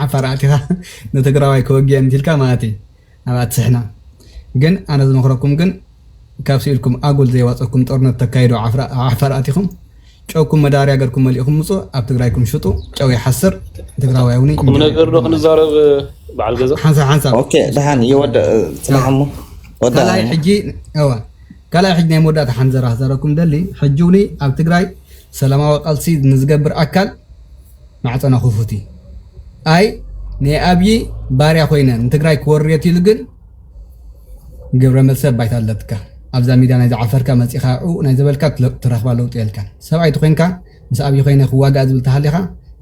ዓፋር ኣቲኻ ንትግራዋይ ክወግየን ኢልካ ማለት እዩ። ኣብ ኣትስሕና ግን ኣነ ዝመኽረኩም ግን ካብ ስኢልኩም ኣጉል ዘይዋፀኩም ጦርነት ተካይዶ ዓፍራ- ዓፋር ኣቲኹም ጨውኩም መዳበርያ ገርኩም መሊእኩም ምፁ ኣብ ትግራይኩም ሽጡ። ጨው ይሓስር ትግራዋይ እውን ቁም ነገር ዶ ክንዛረብ? በዓል ገዛ ሓንሳብ ሓንሳብ ኦኬ፣ ደሓን ይወደ ጽናሕ እሞ ወደ ካልኣይ ሕጂ እዋ ካልኣይ ሕጂ ናይ መወዳእታ ሓንዘራ ክዛረብኩም ደሊ ሕጂ እውን ኣብ ትግራይ ሰላማዊ ቃልሲ ንዝገብር ኣካል ማዕፀና ክፉት እዩ። ኣይ ናይ ኣብዪ ባርያ ኮይነ ንትግራይ ክወርየት ኢሉ ግን ግብረ መልሲ ኣባይታ ኣለትካ ኣብዛ ሚድያ ናይ ዝዓፈርካ መፂኻ ዑ ናይ ዝበልካ ትለ- ትረኽባ ለውጢ የልካን። ሰብኣይ ተኮይንካ ምስ ኣብዪ ኮይነ ክዋጋእ ዝብል ተሃሊኻ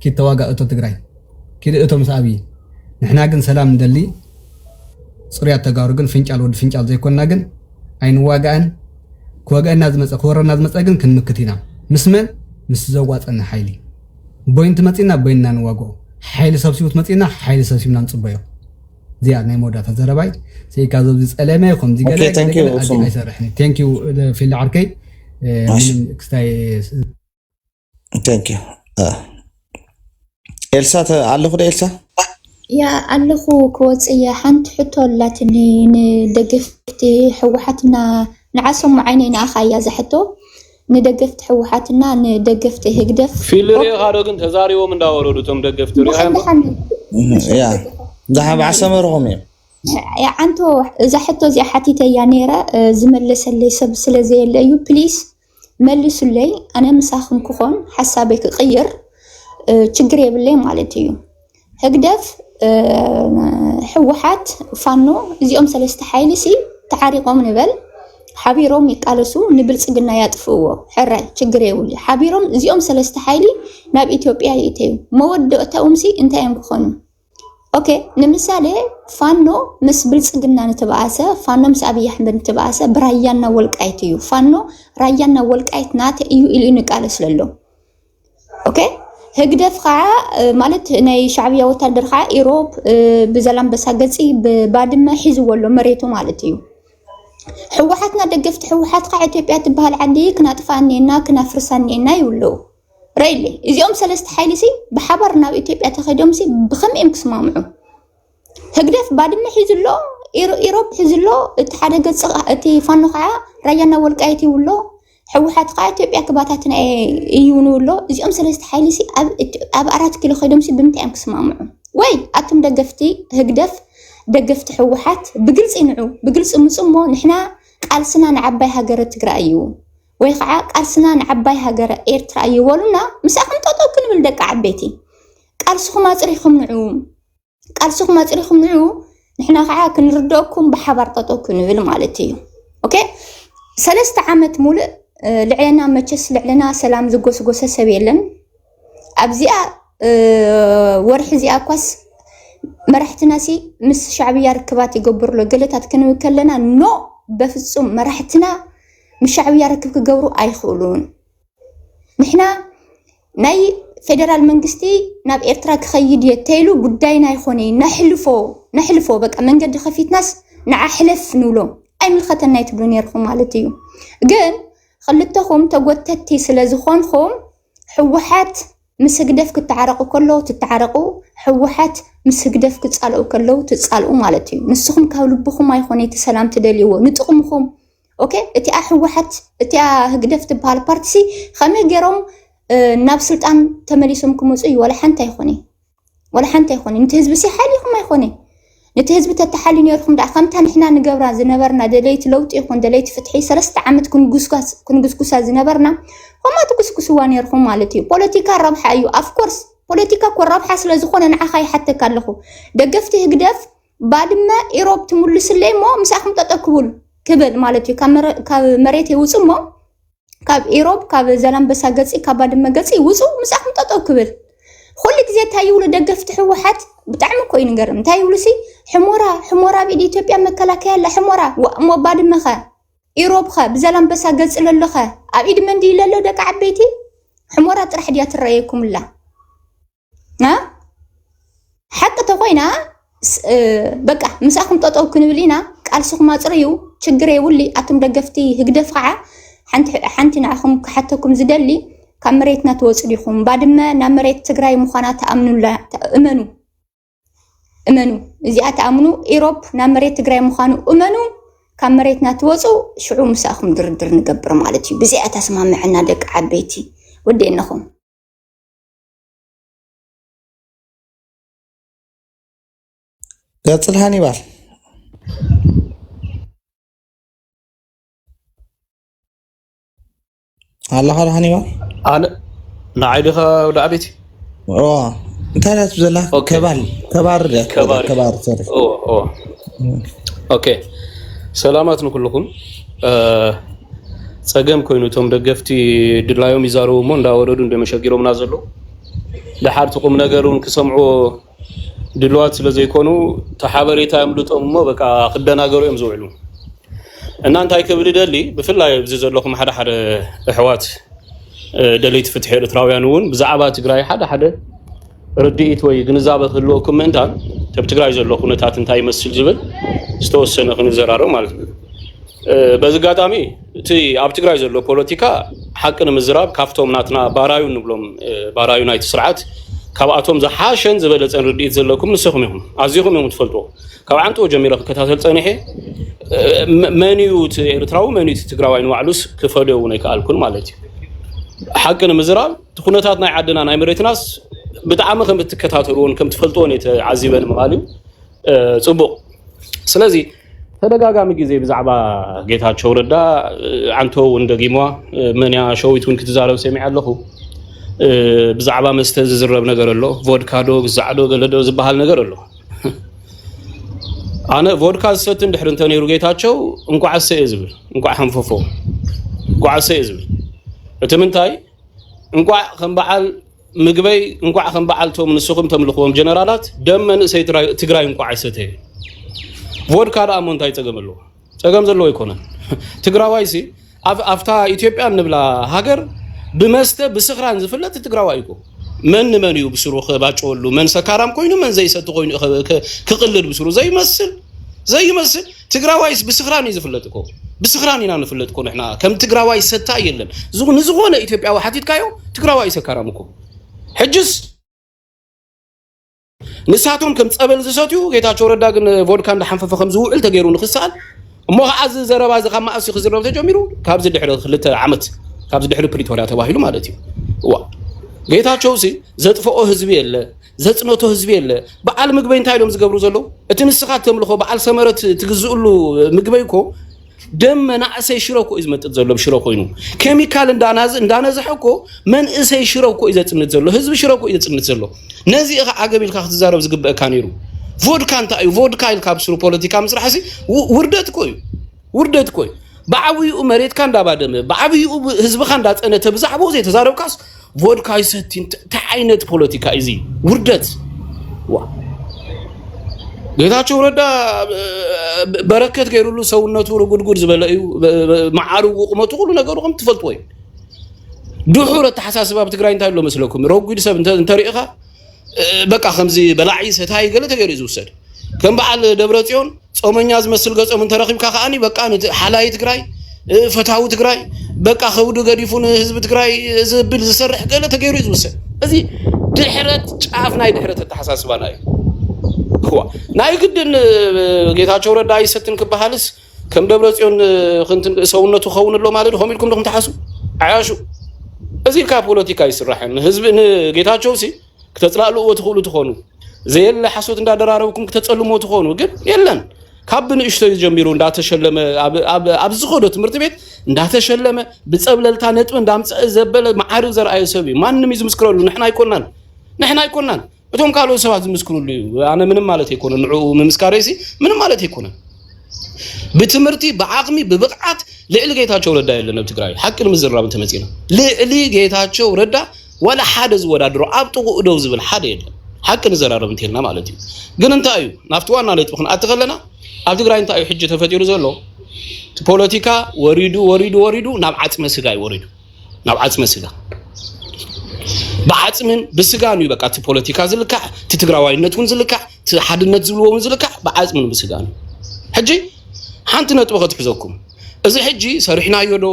ኪድ ተዋጋ እቶ ትግራይ ኪድ እቶ ምስ ኣብዪ። ንሕና ግን ሰላም ንደሊ። ፅሩያት ተጋሩ ግን ፍንጫል ወዲ ፍንጫል ዘይኮንና ግን ኣይንዋጋእን። ክወግአና ዝመፀ ክወረና ዝመፀ ግን ክንምክት ኢና። ምስ መን? ምስ ዘዋፀና ሓይሊ። ቦይንቲ መፂና ቦይንና ንዋግኦ። ሓይሊ ሰብሲቡ መፂና ሓይሊ ሰብሲብና ንፅበዮ። እዚኣ ናይ መወዳእታ ዘረባይ። ስኢካ ዘብዚ ፀለመ ከምዚ ገለ ኦኬ፣ ገለ thank you፣ ገለ ኣዲ ኡሱም። ኣይሰርሕን። Thank you ፊልድ ዓርከይ። እ፣ ማሽ። ምንም ክስታይ Thank you። እ፣ ኤልሳ ተ- ኣለኹ ዶ ኤልሳ? ያ ኣለኹ ክወፅእ እየ። ሓንቲ ሕቶ ኣላትኒ ንደገፍቲ ህወሓትና ንዓሶም ዓይነይ ንኣኻ እያ እዛ ሕቶ። ንደገፍቲ ህወሓትና ንደገፍቲ ህግደፍ ፊልድ ሪኢኻ ዶ ግን ተዛሪቦም እንዳወረዱ እቶም ደገፍቲ ሪኢኻ እዮም? ደሓን እህ፣ ያ ደሓን ብዓሰመርኹም እዮም። ያ ዓንቶ እዛ ሕቶ እዚኣ ሓቲተ እያ ነይረ እ፣ ዝመለሰለይ ሰብ ስለ ዘየለ እዩ። ፕሊስ መልሱለይ። ኣነ ምሳኹም ክኾን ሓሳበይ ክቕይር እ፣ ችግር የብለይ ማለት እዩ። ህግደፍ እ፣ ህወሓት ፋኖ እዚኦም ሰለስተ ሓይሊ ሲ ተዓሪቆም ንበል ሓቢሮም ይቃለሱ ንብልፅግና ያጥፍእዎ። ሕራይ ችግር የብሉ። ሓቢሮም እዚኦም ሰለስተ ሓይሊ ናብ ኢትዮጵያ ይእተዩ። መወዳእታኦም ሲ እንታይ እዮም ክኾኑ? ኦኬ ንምሳሌ ፋኖ ምስ ብልፅግና ንተበኣሰ ፋኖ ምስ ኣብይ ኣሕመድ ንተበኣሰ ብራያና ወልቃይት እዩ። ፋኖ ራያና ወልቃይት ናተ እዩ ኢሉ እዩ ንቃለስ ዘሎ። ኦኬ ህግደፍ ከዓ እ፣ ማለት ናይ ሻዕብያ ወታደር ከዓ ኢሮብ እ፣ ብዘላምበሳ ገፂ ብባድመ ሒዝዎ ኣሎ መሬቱ ማለት እዩ። ህወሓትና ደገፍቲ ህወሓት ከዓ ኢትዮጵያ ትበሃል ዓዲ ክናጥፋ እኒኤና ክናፍርሳ እኒኤና ይብለው። ረኢለ እዚኦም ሰለስተ ሓይሊ ሲ ብሓባር ናብ ኢትዮጵያ ተኸዶም ሲ ብኸምይ እዮም ክስማምዑ? ህግደፍ ባድመ ሒዙ ኣሎ፣ ኢሮ- ኢሮብ ሒዙ ኣሎ፣ እቲ ሓደ ገፅ ኸዓ- እቲ ፋኖ ከዓ ራያና ወልቃይት ይብሎ፣ ህወሓት ከዓ ኢትዮጵያ ክባታትና እየ እዩ ንብሎ። እዚኦም ሰለስተ ሓይሊ ሲ ኣብ እቲ- ኣብ ኣራት ኪሎ ከይዶም ሲ ብምንታይ እዮም ክስማምዑ? ወይ ኣቱም ደገፍቲ ህግደፍ ደገፍቲ ህወሓት ብግልፂ ንዑ፣ ብግልፂ ምፁ እሞ ንሕና ቃልስና ንዓባይ ሃገረ ትግራይ እዩ ወይ ከዓ ቃልስና ንዓባይ ሃገረ ኤርትራ እዩ በሉና። ምሳኹም ጠጠው ክንብል ደቂ ዓበይቲ ቃልስኹም ኣፅሪኹም ንዑ። ቃልስኹም ኣፅሪኹም ንዑ። ንሕና ከዓ ክንርደእኩም ብሓባር ጠጠው ክንብል ማለት እዩ። ኦኬ ሰለስተ ዓመት ሙሉእ እ፣ ልዕለና መቸስ ልዕለና ሰላም ዝጎስጎሰ ሰብ የለን። ኣብዚኣ እ፣ ወርሒ እዚኣ እኳስ መራሕትና ሲ ምስ ሻዕብያ ርክባት ይገብሩ ኣሎ ገለታት ክንብል ከለና ኖ በፍፁም መራሕትና ምስ ሻዕብያ ርክብ ክገብሩ ኣይኽእሉን። ንሕና ናይ ፌደራል መንግስቲ ናብ ኤርትራ ክኸይድ እየ ተይሉ ጉዳይና ኣይኮነ ነሕልፎ ነሕልፎ በቃ መንገዲ ከፊትናስ ንዓ ሕለፍ ንብሎ ኣይምልኸተና ትብሉ ነርኩም ማለት እዩ። ግን ክልተኹም ተጎተቲ ስለ ዝኾንኹም ህወሓት ምስ ህግደፍ ክተዓረቁ ከለዉ ትተዓረቁ፣ ህወሓት ምስ ህግደፍ ክፃልኡ ከለዉ ትፃልኡ ማለት እዩ። ንስኹም ካብ ልብኹም ኣይኮነ እቲ ሰላም ትደልይዎ ንጥቕምኹም። ኦኬ እቲኣ ህወሓት እቲኣ ህግደፍ ትበሃል ፓርቲሲ ከመይ ገይሮም እ፣ ናብ ስልጣን ተመሊሶም ክመፁ እዩ ዋላ ሓንቲ ኣይኮነ ዋላ ሓንቲ ኣይኮነ ነቲ ህዝቢ ሲ ሓሊኹም ኣይኮነ ነቲ ህዝቢ ተተሓልዩ ነርኩም ደኣ ከምታ ንሕና ንገብራ ዝነበርና ደለይቲ ለውጢ ይኹን ደለይቲ ፍትሒ ሰለስተ ዓመት ክንጉስጓስ- ክንጉስጉሳ ዝነበርና ከምኣ ትጉስጉስዋ ነርኩም ማለት እዩ። ፖለቲካ ረብሓ እዩ ኣፍኮርስ ፖለቲካ እኮ ረብሓ ስለ ዝኾነ ንዓኻ ይሓተካ ኣለኹ። ደገፍቲ ህግደፍ ባድመ ኢሮብ ትምልስለይ እሞ ምሳኹም ጠጠው ክብል ክብል ማለት እዩ ካብ መረ- ካብ መሬት ይውፅ እሞ ካብ ኢሮብ ካብ ዘላምበሳ ገፂ ካብ ባድመ ገፂ ውፁ ምሳኹም ጠጠው ክብል። ኩሉ ግዜ እንታይ ይብሉ ደገፍቲ ህወሓት? ብጣዕሚ እኮ እዩ ንገርም እንታይ ይብሉ ሲ ሕሞራ ሕሞራ ኣብ ኢድ ኢትዮጵያ መከላከያ ኣላ ሕሞራ ዋ እሞ ባድመኸ ኢሮብኸ ብዘላምበሳ ገፂ ለሎኸ ኣብ ኢድ መንዲ ይለሎ ደቂ ዓበይቲ? ሕሞራ ጥራሕ ድያ ትረየኩም ኣላ ና ሓቂ ተኮይና ስ- እ፣ በቃ ምሳኹም ጠጠው ክንብል ኢና። ቃልስኹም ኣፅርዩ ችግር የብሉ። ኣቱም ደገፍቲ ህግደፍ ከዓ ሓንቲ ሓንቲ ንዓኹም ክሓተኩም ዝደሊ ካብ መሬትና ትወፁ ዲኹም? ባድመ ናብ መሬት ትግራይ ምዃና ተኣምኑላ እመኑ። እመኑ፣ እዚኣ ተኣምኑ። ኢሮብ ናብ መሬት ትግራይ ምዃኑ እመኑ። ካብ መሬትና ትወፁ፣ ሽዑ ምሳእኹም ድርድር ንገብር ማለት እዩ። ብዚኣ ተስማምዐና ደቂ ዓበይቲ፣ ወደነኹም። ቀፅል ሃኒባል። ኣለኻ ዶ ሃኒባል? ኣነ ንዓይ ዲኻ ወዲ ዓበይቲ? ኦ፣ እንታይ ናት ዘላ? ኦኬ። ከባል ከባር ደ- ከባሪ። ከባር ሶሪ። ኦ፣ ኦ። ኦኬ። ሰላማት ንኩልኩም። እ፣ ፀገም ኮይኑ እቶም ደገፍቲ ድላዮም ይዛረቡ እሞ እንዳወረዱ እንደመሸጊሮምና ዘሎ፣ ደሓር እቲ ቁም ነገር እውን ክሰምዕዎ ድልዋት ስለ ዘይኮኑ፣ እቲ ሓበሬታ የምልጦም እሞ በቃ ክደናገሩ እዮም ዝውዕሉ። እና እንታይ ክብል ይደሊ፣ ብፍላይ ኣብዚ ዘለኹም ሓደ ሓደ ኣሕዋት፣ እ፣ ደለይቲ ፍትሒ ኤርትራውያን እውን ብዛዕባ ትግራይ ሓደ ሓደ ርድኢት ወይ ግንዛበ ክህልወኩም ምእንታን፣ ኣብ ትግራይ ዘሎ ኩነታት እንታይ ይመስል ዝብል ዝተወሰነ ክንዘራረብ ማለት ነው። እ፣ በዚ ኣጋጣሚ እቲ ኣብ ትግራይ ዘሎ ፖለቲካ ሓቂ ንምዝራብ ካብቶም ናትና ባራዩ ንብሎም፣ እ፣ ባራዩ ናይቲ ስርዓት፣ ካብኣቶም ዝሓሸን ዝበለፀን ርድኢት ዘለኩም ንስኹም ኢኹም። ኣዚኹም እዮም ትፈልጥዎ። ካብ ዓንጥኡ ጀሚረ ክከታተል ፀኒሐ። እ፣ መ-፣ መን እዩ እቲ ኤርትራዊ፣ መን እዩ እቲ ትግራዋይ ንባዕሉስ ክፈዶ እውን ኣይከኣልኩን ማለት እዩ። ሓቂ ንምዝራብ እቲ ኩነታት ናይ ዓድና ናይ መሬትናስ ብጣዕሚ ከም እትከታተልዎን ከም ትፈልጥዎን እየ ተዓዚበ ንምባል እዩ። እ፣ ፅቡቕ። ስለዚ ተደጋጋሚ ግዜ ብዛዕባ ጌታቸው ረዳ፣ እ፣ ዓንቶ እውን ደጊምዋ፣ እ፣ መን እያ ሸዊት እውን ክትዛረብ ሰሚዐ ኣለኹ። እ፣ ብዛዕባ መስተ ዝዝረብ ነገር ኣሎ። ቮድካ ዶ ግዛዕ ዶ ገለ ዶ ዝበሃል ነገር ኣሎ። ኣነ ቮድካ ዝሰቲ እንድሕር እንተነይሩ ጌታቸው እንኳዕ እሰየ ዝብል፣ እንኳዕ ሃንፈፎ፣ እንኳዕ እሰየ ዝብል። እቲ ምንታይ፣ እንኳዕ ከም በዓል ምግበይ፣ እንኳዕ ከም በዓል ቶም ንስኹም ተምልኽዎም ጀነራላት ደም መንእሰይ ትራይ-፣ ትግራይ እንኳዕ ኣይሰተየ። ቮድካ ደኣ እሞ እንታይ ጸገም ኣለዎ? ጸገም ዘለዎ ኣይኮነን። ትግራዋይሲ ኣብ-፣ ኣብታ ኢትዮጵያ እንብላ ሃገር ብመስተ ብስኽራን ዝፍለጥ ትግራዋይ እኮ። መን ንመን እዩ ብስሩ ከባጭወሉ? መን ሰካራም ኮይኑ መን ዘይሰቲ ኮይኑ ከ-፣ ከ-፣ ክቕልድ ብስሩ ዘይመስል፣ ዘይመስል። ትግራዋይስ ብስኽራን እዩ ዝፍለጥ እኮ። ብስኽራን ኢና ንፍለጥ እኮ ንሕና። ከም ትግራዋይ ሰታይ የለን። ዝኹ-፣ ንዝኾነ ኢትዮጵያዊ ሓቲትካዮ ትግራዋይ ሰካራም እኮ። ሕጅስ ንሳቶም ከም ጸበል ዝሰትዩ፣ ጌታቸው ረዳ ግን ቮድካ እንዳሓንፈፈ ከም ዝውዕል ተገይሩ ንክሰኣል። እሞ ከዓ እዚ ዘረባ እዚ ካብ መኣስ እዩ ክዝረብ ተጀሚሩ? ካብዚ ድሕሪ ክልተ ዓመት፣ ካብዚ ድሕሪ ፕሪቶርያ ተባሂሉ ማለት እዩ። እዋ፣ ጌታቸው ሲ ዘጥፈኦ ህዝቢ የለ፣ ዘጽነቶ ህዝቢ የለ። በዓል ምግበይ እንታይ ኢሎም ዝገብሩ ዘለዉ? እቲ ንስኻ ተምልኾ በዓል ሰመረት ትግዝእሉ ምግበይ እኮ ደም መናእሰይ ሽረ እኮ እዩ ዝመጥጥ ዘሎ። ብሽረ ኮይኑ ኬሚካል እንዳናዝ-፣ እንዳነዝሐ እኮ መንእሰይ ሽረ እኮ እዩ ዘጽንት ዘሎ። ህዝቢ ሽረ እኮ እዩ ዘጽንት ዘሎ። ነዚ ኢኻ ዓገብ ኢልካ ክትዛረብ ዝግበአካ ነይሩ። ቮድካ እንታይ እዩ? ቮድካ ኢልካ ኣብ ስሩ ፖለቲካ ምስራሕ ሲ ው-፣ ውርደት እኮ እዩ። ውርደት እኮ እዩ። ብዓብይኡ መሬትካ እንዳባደመ፣ ብዓብይኡ ህዝብኻ እንዳጸነተ ብዛዕባኡ ዘይተዛረብካስ ቮድካ ይሰቲ። እንተ-፣ እንታይ ዓይነት ፖለቲካ እዩ እዚ? ውርደት። ዋ። ጌታቸው ረዳ፣ እ፣ በረከት ገይሩሉ ሰውነቱ ርጉድጉድ ዝበለ እዩ። ብ-፣ ብ-፣ መዓርጉ፣ ቁመቱ፣ ኩሉ ነገሩ ከም ትፈልጥዎ እዩ። ድሑር ኣተሓሳስባ ኣብ ትግራይ እንታይ ኣሎ መስለኩም? ረጒድ ሰብ እንተ-፣ እንተሪእኻ፣ እ፣ በቃ ከምዚ በላዒ ሰታይ ገለ ተገይሩ እዩ ዝውሰድ። ከም በዓል ደብረ ጽዮን ጾመኛ ዝመስል ገጾም እንተረኺብካ ከኣኒ በቃ ንቲ-፣ ሓላይ ትግራይ፣ እ፣ ፈታዊ ትግራይ፣ በቃ ከብዱ ገዲፉ ንህዝቢ ትግራይ ዘብል ዝሰርሕ ገለ ተገይሩ እዩ ዝውሰድ። እዚ ድሕረት፣ ጫፍ ናይ ድሕረት ኣተሓሳስባና እዩ። እዋ፣ ናይ ግድን፣ እ፣ ጌታቸው ረዳ ኣይሰትን ክበሃልስ ከም ደብረ ጽዮን፣ እ፣ ክንትን ሰውነቱ ክኸውን ኣሎ ማለት ዶ? ከምኡ ኢልኩም ዶ ክትሓስቡ? ዓያሹ። እዚ ኢልካ ፖለቲካ ኣይስራሕን። ህዝቢ ንጌታቸው ሲ ክተጽላእልዎ ትኽእሉ ትኾኑ። ዘየለ ሓሶት እንዳደራረብኩም ክተጸልሞ ትኾኑ። ግን የለን። ካብ ብንእሽቶይ ጀሚሩ እንዳተሸለመ፣ ኣብ፣ ኣብ፣ ኣብ ዝኸዶ ትምህርቲ ቤት እንዳተሸለመ፣ ብጸብለልታ ነጥቢ እንዳምጸአ ዘበለ መዓርግ ዘርኣየ ሰብ እዩ። ማንም እዩ ዝምስክረሉ። ንሕና ኣይኮናን። ንሕና ኣይኮናን። እቶም ካልኦት ሰባት ዝምስክሩሉ እዩ። ኣነ ምንም ማለት ኣይኮነን። ንዕኡ ምምስካረይሲ ምንም ማለት ኣይኮነን። ብትምህርቲ፣ ብዓቕሚ፣ ብብቕዓት ልዕሊ ጌታቸው ረዳ የለን ኣብ ትግራይ። ሓቂ ንምዝራብ እንተመፂና፣ ልዕሊ ጌታቸው ረዳ ዋላ ሓደ ዝወዳድሮ፣ ኣብ ጥቕኡ ደው ዝብል ሓደ የለን። ሓቂ ንዘራረብ እንተልና ማለት እዩ። ግን እንታይ እዩ፣ ናብቲ ዋና ነጥቢ ክንኣቲ ከለና፣ ኣብ ትግራይ እንታይ እዩ ሕጂ ተፈጢሩ ዘሎ? እቲ ፖለቲካ ወሪዱ፣ ወሪዱ፣ ወሪዱ ናብ ዓፅመ ስጋ እዩ ወሪዱ። ናብ ዓፅመ ስጋ። ብዓፅምን ብስጋን እዩ በቃ እቲ ፖለቲካ ዝልካዕ፣ እቲ ትግራዋይነት እውን ዝልካዕ፣ እቲ ሓድነት ዝብልዎ እውን ዝልካዕ ብዓፅምን ብስጋን እዩ። ሕጂ ሓንቲ ነጥቢ ከትሕዘኩም። እዚ ሕጂ ሰሪሕናዮ ዶ፣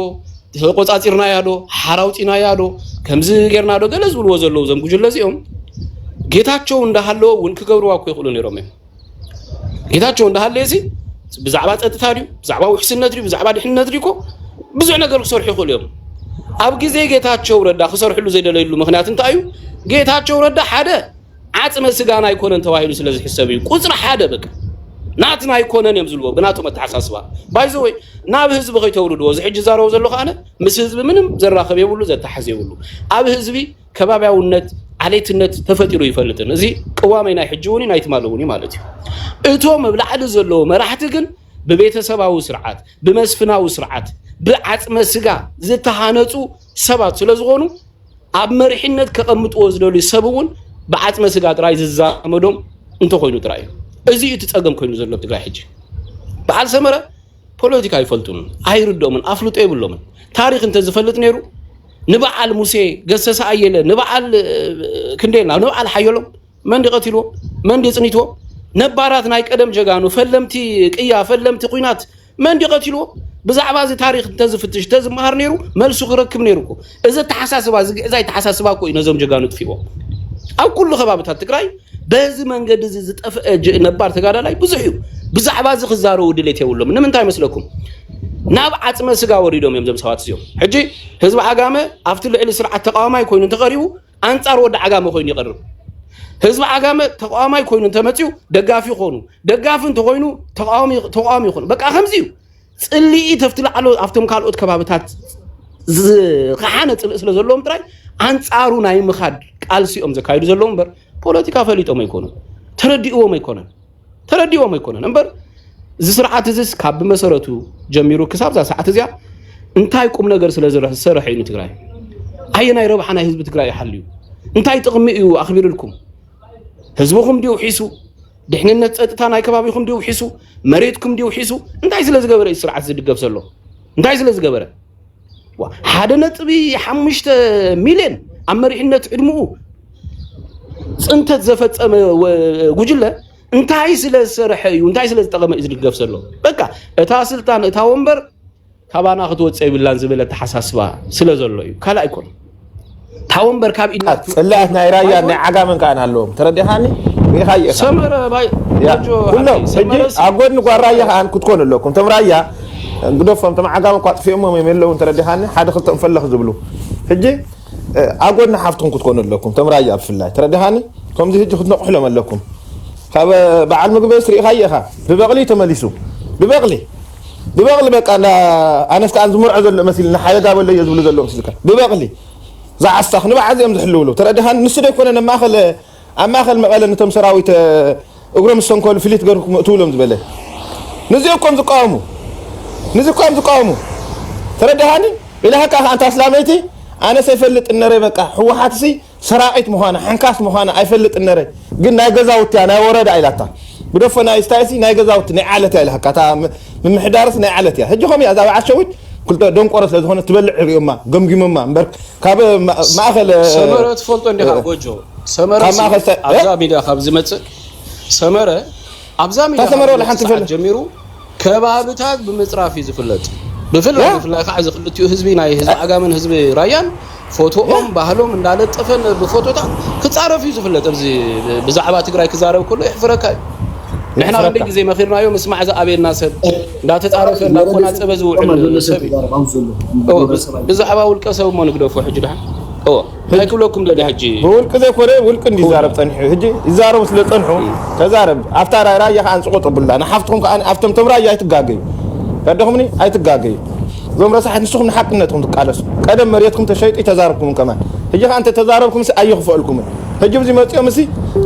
ተቆፃፂርናያ ዶ፣ ሓራውፂናያ ዶ፣ ከምዚ ጌርና ዶ፣ ገለ ዝብልዎ ዘለዉ እዞም ጉጅለ እዚኦም፣ ጌታቸው እንዳሃለወ እውን ክገብርዋ እኮ ይኽእሉ ነይሮም እዮም። ጌታቸው እንዳሃለየ ሲ ብዛዕባ ፀጥታ ድዩ፣ ብዛዕባ ውሕስነት ድዩ፣ ብዛዕባ ድሕንነት ድዩ እኮ ብዙሕ ነገር ክሰርሑ ይኽእሉ እዮም። ኣብ ግዜ ጌታቸው ረዳ ክሰርሕሉ ዘይደለይሉ ምኽንያት እንታይ እዩ? ጌታቸው ረዳ ሓደ ዓፅመ ስጋና ኣይኮነን ተባሂሉ ስለ ዝሕሰብ እዩ። ቁፅሪ ሓደ በቃ ናትና ኣይኮነን እዮም ዝብልዎ ብናቶም ኣተሓሳስባ። ባይዘወይ ናብ ህዝቢ ከይተውርድዎ፣ እዚ ሕጂ ዛረቦ ዘለኹ ኣነ ምስ ህዝቢ ምንም ዘራኸብ የብሉ፣ ዘተሓዝ የብሉ። ኣብ ህዝቢ ከባቢያውነት ዓሌትነት ተፈጢሩ ይፈልጥን። እዚ ቅዋመይ ናይ ሕጂ እውን ናይ ትማሊ እውን እዩ ማለት እዩ። እቶም ኣብ ላዕሊ ዘለዉ መራሕቲ ግን ብቤተሰባዊ ስርዓት፣ ብመስፍናዊ ስርዓት፣ ብዓፅመ ስጋ ዝተሃነፁ ሰባት ስለ ዝኾኑ ኣብ መሪሕነት ከቐምጥዎ ዝደልዩ ሰብ እውን ብዓፅመ ስጋ ጥራይ ዝዛመዶም እንተኮይኑ ጥራይ እዩ። እዚ እዩ እቲ ፀገም ኮይኑ ዘሎ ኣብ ትግራይ ሕጂ። በዓል ሰመረ ፖለቲካ ኣይፈልጡን፣ ኣይርድኦምን፣ ኣፍልጦ የብሎምን። ታሪክ እንተዝፈልጥ ነይሩ ንበዓል ሙሴ ገሰሰ ኣየለ፣ ንበዓል ክንዴና፣ ንበዓል ሓየሎም መን ድዩ ቀቲልዎ? መን ድዩ ጽኒትዎ? ነባራት ናይ ቀደም ጀጋኑ ፈለምቲ ቅያ፣ ፈለምቲ ኲናት መን ድዩ ቀቲልዎ? ብዛዕባ እዚ ታሪክ እንተዝፍትሽ፣ እንተዝመሃር ነይሩ መልሱ ክረክብ ነይሩ እኮ። እዚ ኣተሓሳስባ፣ እዚ ግዕዛይ ኣተሓሳስባ እኮ እዩ ነዞም ጀጋኑ ጥፊዎም። ኣብ ኩሉ ከባብታት ትግራይ በዚ መንገዲ እዚ ዝጠፍአ ጅ- ነባር ተጋዳላይ ብዙሕ እዩ። ብዛዕባ እዚ ክዛረቡ ድሌት የብሎም። ንምንታይ መስለኩም? ናብ ዓፅመ ስጋ ወሪዶም እዮም እዞም ሰባት እዚኦም። ሕጂ ህዝቢ ዓጋመ ኣብቲ ልዕሊ ስርዓት ተቃዋማይ ኮይኑ እንተቀሪቡ ኣንፃር ወዲ ዓጋመ ኮይኑ ይቐርብ። ህዝቢ ዓጋመ ተቃዋማይ ኮይኑ እንተመፅዩ ደጋፊ ይኾኑ፣ ደጋፊ እንተኮይኑ ተቃዋሚ ተቃዋሚ ይኾኑ። በቃ ከምዚ እዩ። ፅልኢ ተፍቲ ላዕሎ ኣብቶም ካልኦት ከባብታት ዝኸሓነ ፅልኢ ስለ ዘለዎም ጥራይ ኣንፃሩ ናይ ምኻድ ቃልሲ እዮም ዘካይዱ ዘለዉ እምበር ፖለቲካ ፈሊጦም ኣይኮኑን፣ ተረዲእዎም ኣይኮነን። ተረዲእዎም ኣይኮነን እምበር፣ እዚ ስርዓት እዚስ ካብ ብመሰረቱ ጀሚሩ ክሳብ እዛ ሰዓት እዚኣ እንታይ ቁም ነገር ስለ ዝሰርሐ እዩ ንትግራይ? ኣየናይ ረብሓ ናይ ህዝቢ ትግራይ ይሓልዩ? እንታይ ጥቕሚ እዩ ኣኽቢርልኩም? ህዝብኹም ድዩ ሒሱ? ድሕንነት ፀጥታ ናይ ከባቢኹም ድዩ ሒሱ? መሬትኩም ድዩ ሒሱ? እንታይ ስለ ዝገበረ እዩ ስርዓት ዝድገፍ ዘሎ? እንታይ ስለ ዝገበረ? ዋ፣ ሓደ ነጥቢ ሓሙሽተ ሚልዮን ኣብ መሪሕነት ዕድምኡ ፅንተት ዘፈፀመ ወ- ጉጅለ እንታይ ስለ ዝሰርሐ እዩ፣ እንታይ ስለ ዝጠቐመ እዩ ዝድገፍ ዘሎ? በቃ እታ ስልጣን፣ እታ ወንበር ካባና ክትወፅእ የብላን ዝብል ኣተሓሳስባ ስለ ዘሎ እዩ፣ ካልእ ኣይኮነን። እታ ወንበር ካብ ኢድና ፅላኣት ናይ ራያን ናይ ዓጋመን ከኣ ኣለዎም። ተረዲኻኒ? ሪኢኻዮ ኢኻ። ሰመረ ባይ ያ፣ ጆ ኩሎም ሓቂ፣ ሰመረ ሕጂ ኣብ ጎድኒ ጓል ራያ ከኣ ክትኮኑ ኣለኩም። እቶም ራያ ግደፎም፣ እቶም ዓጋመ እኳ ኣጥፊኦሞም እዮም የለውን። ተረዲኻኒ? ሓደ ክልተኦም ፈለኽ ዝብሉ። ሕጂ እ፣ ኣብ ጎድኒ ሓፍትኹም ክትኮኑ ኣለኩም። እቶም ራያ ብፍላይ። ተረዲኻኒ? ከምዚ ሕጂ ክትነቕሕሎም ኣለኩም። ካብ በዓል ምግበስ ሪኢኻዮ ኢኻ። ብበቕሊ እዩ ተመሊሱ። ብበቕሊ። ብበቕሊ በቃ እንዳ ኣነስ ከኣ ዝምርዖ ዘሎ መሲልና ሓደጋ በለዮ ዝብሉ ዘለዉ መስልካ። ብበቕሊ። ዝዓሳኽ ንባዓዝ እዮም ዝሕልውሉ። ተረዲኻኒ? ንሱ ዶ ኣይኮነን ኣብ ማእኸል ኣብ ማእኸል መቐለ ነቶም ሰራዊት እ፣ እግሮም ዝሰንከሉ ፍሊት ገርኩም እትውሎም ዝበለ? ንዚ እኮም ዝቃወሙ። ንዚ እኮም ዝቃወሙ። ተረዳሃኒ? ኢላሃካ ከኣ ኣንታ ኣስላመይቲ ኣነስ ኣይፈልጥ እነረ በቃ ህወሓትሲ ሰራቂት ምዃና ሓንካስ ምዃና ኣይፈልጥ እነረ ግን ናይ ገዛውቲ እያ ናይ ወረዳ ኢላታ ግደፎ ናይ ስታይሲ ናይ ገዛውቲ ናይ ዓለት እያ ኢላሃካ እታ ም- ምምሕዳርስ ናይ ዓለት እያ ሕጂ ከምኡ እያ እዛ በዓል ሸዊት ክልተ ደንቆሮ ስለ ዝኾነ ትበልዕ ሪኦማ ገምጊሞማ እምበር ካብ ማ- ማእኸል እ፣ ሰመረ ትፈልጦ እንዲኻ ጎጆ ሰመረ ካብ ሲ- ማእኸል ሰ- ኣብዛ እ? ሚድያ ካብ ዝመፅእ ሰመረ ኣብዛ ሚድያ እታ ሰመረ ካብ ወላ ሓንቲ ዝመፅእ ሰዓት ፈለ- ጀሚሩ ከባብታት ብምፅራፍ እዩ ዝፍለጥ። ብፍላይ ያ? ብፍላይ ከዓ እዚ ክልቲኡ ህዝቢ ናይ ህዝቢ ዓጋመን ህዝቢ ራያን ፎቶኦም ባህሎም እንዳለጠፈ ን- ብፎቶታት ክፃረፍ እዩ ዝፍለጥ። ኣብዚ ብዛዕባ ትግራይ ክዛረብ ከሎ ይሕፍረካ እዩ። ንሕና ክንደይ ግዜ መኺርናዮ ምስማዕ ዝኣበየና ሰብ እንዳተፃረፈ እንዳቆናፀበ ዝውዕል ሰብ እዩ። እወ፣ ብዛዕባ ውልቀ ሰብ እሞ ንግደፎ ሕጂ ድሓን እወ እንታይ ክብለኩም ደሊ ሕጂ ብውልቂ ዘይኮነ ውልቂ እንዲ ይዛረብ ፀኒሑ ሕጂ ይዛረቡ ስለ ፀንሑ ተዛረብ ኣብታ ራያ ከዓ እንፅቁጥ ብላ ንሓፍትኩም ከዓ ኣብቶም ቶም ራያ ኣይትጋገዩ ረድኹምኒ ኣይትጋገዩ እዞም ረሳሕት ንስኹም ንሓቅነትኩም ትቃለሱ ቀደም መሬትኩም ተሸይጡ ተዛረብኩም ከማን ሕጂ ከዓ እንተ ተዛረብኩም ኣይኽፈልኩምን ሕጂ ብዚ መፅኦም እሲ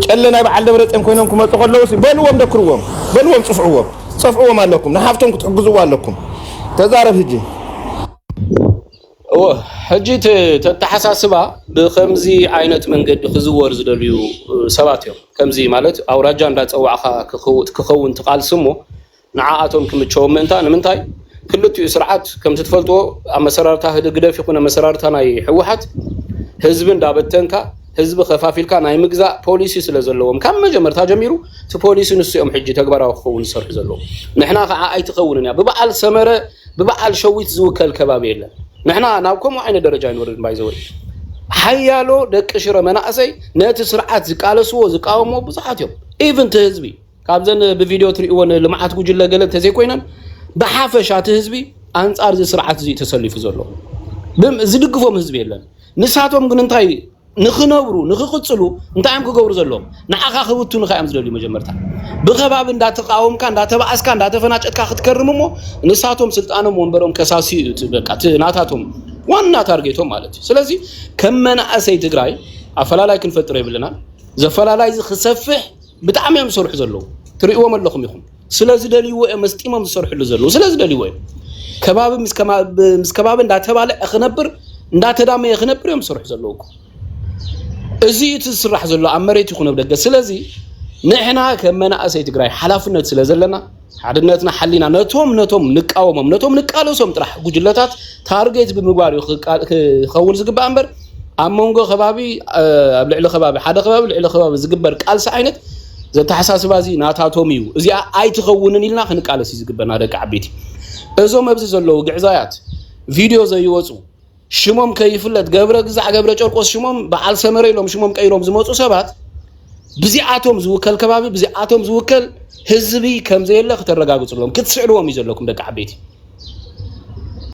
ጨለ ናይ በዓል ደብረፅኦም ኮይኖም ክመፁ ከለዉ በልዎም ደክርዎም በልዎም ፅፍዕዎም ፀፍዕዎም ኣለኩም ንሓፍቶም ክትሕግዝዎ ኣለኩም ተዛረብ ሕጂ እወ ሕጂ ተተሓሳስባ ብከምዚ ዓይነት መንገዲ ክዝወር ዝደልዩ ሰባት እዮም። ከምዚ ማለት ኣውራጃ እንዳፀዋዕካ ክኸውን ትቃልሲ እሞ ንዓኣቶም ክምቸዎም ምእንታ ንምንታይ ክልቲኡ ስርዓት ከምቲ ትፈልጥዎ ኣመሰራርታ ህግደፍ ይኹን ኣመሰራርታ ናይ ህወሓት ህዝቢ እንዳበተንካ ህዝቢ ከፋፊልካ ናይ ምግዛእ ፖሊሲ ስለ ዘለዎም ካብ መጀመርታ ጀሚሩ እቲ ፖሊሲ ንሱ እዮም ሕጂ ተግባራዊ ክኸውን ዝሰርሑ ዘለዎም። ንሕና ከዓ ኣይትኸውንን እያ ብበዓል ሰመረ ብበዓል ሸዊት ዝውከል ከባቢ የለን። ንሕና ናብ ከምኡ ዓይነት ደረጃ ኣይንወርድን ባይዘወይ ሓያሎ ደቂ ሽረ መናእሰይ ነቲ ስርዓት ዝቃለስዎ ዝቃወምዎ ብዙሓት እዮም። ኢቭን እቲ ህዝቢ ካብዘን ብቪድዮ ትሪእወን ልምዓት ጉጅለ ገለ እንተዘይኮይነን፣ ብሓፈሻ እቲ ህዝቢ ኣንጻር እዚ ስርዓት እዚ ተሰሊፉ ዘሎ። ብም-፣ ዝድግፎም ህዝቢ የለን። ንሳቶም ግን እንታይ ንኽነብሩ፣ ንኽቕጽሉ እንታይ እዮም ክገብሩ ዘለዎም? ንዓኻ ክብትኑኻ እዮም ዝደልዩ። መጀመርታ ብኸባቢ እንዳተቃወምካ፣ እንዳተባኣስካ፣ እንዳተፈናጨጥካ ክትከርም እሞ፣ ንሳቶም ስልጣኖም ወንበሮም ከሳስዩ እዩ እቲ፣ በቃ፣ እቲ ናታቶም ዋና ታርጌቶም ማለት እዩ። ስለዚ ከም መናእሰይ ትግራይ ኣፈላላይ ክንፈጥር የብልናን። ዘፈላላይ እዚ ክሰፍሕ ብጣዕሚ እዮም ዝሰርሑ ዘለዉ። ትርእይዎም ኣለኹም ኢኹም። ስለ ዝደልይዎ እዮም መስጢሞም ዝሰርሕሉ ዘለዉ። ስለ ዝደልይዎ እዮም። ከባቢ ምስ ከማ-፣ ምስ ከባቢ እንዳተባልዐ ክነብር፣ እንዳተዳመየ ክነብር እዮም ዝሰርሑ ዘለዉ እኮ። እዚ እዩ እቲ ዝስራሕ ዘሎ ኣብ መሬት ይኹን ኣብ ደገ። ስለዚ ንሕና ከም መናእሰይ ትግራይ ሓላፍነት ስለ ዘለና፣ ሓድነትና ሓሊና ነቶም፣ ነቶም ንቃወሞም፣ ነቶም ንቃለሶም ጥራሕ ጉጅለታት ታርጌት ብምግባር እዩ ክቃ-፣ ክኸውን ዝግባእ እምበር፣ ኣብ መንጎ ከባቢ፣ እ፣ ኣብ ልዕሊ ከባቢ፣ ሓደ ከባቢ ልዕሊ ከባቢ ዝግበር ቃልሲ ዓይነት ዘተሓሳስባ እዚ ናታቶም እዩ። እዚኣ ኣይትኸውንን ኢልና ክንቃለስ እዩ ዝግበና ደቂ ዓበይቲ። እዞም ኣብዚ ዘለዉ ግዕዛያት ቪድዮ ዘይወፁ፣ ሽሞም ከይፍለጥ፣ ገብረ ግዛዕ ገብረ ጨርቆስ ሽሞም፣ በዓል ሰመረ ኢሎም ሽሞም ቀይሮም ዝመፁ ሰባት፣ ብዚኣቶም ዝውከል ከባቢ፣ ብዚኣቶም ዝውከል ህዝቢ ከም ዘየለ ክተረጋግፅሎም፣ ክትስዕርዎም እዩ ዘለኩም ደቂ ዓበይቲ።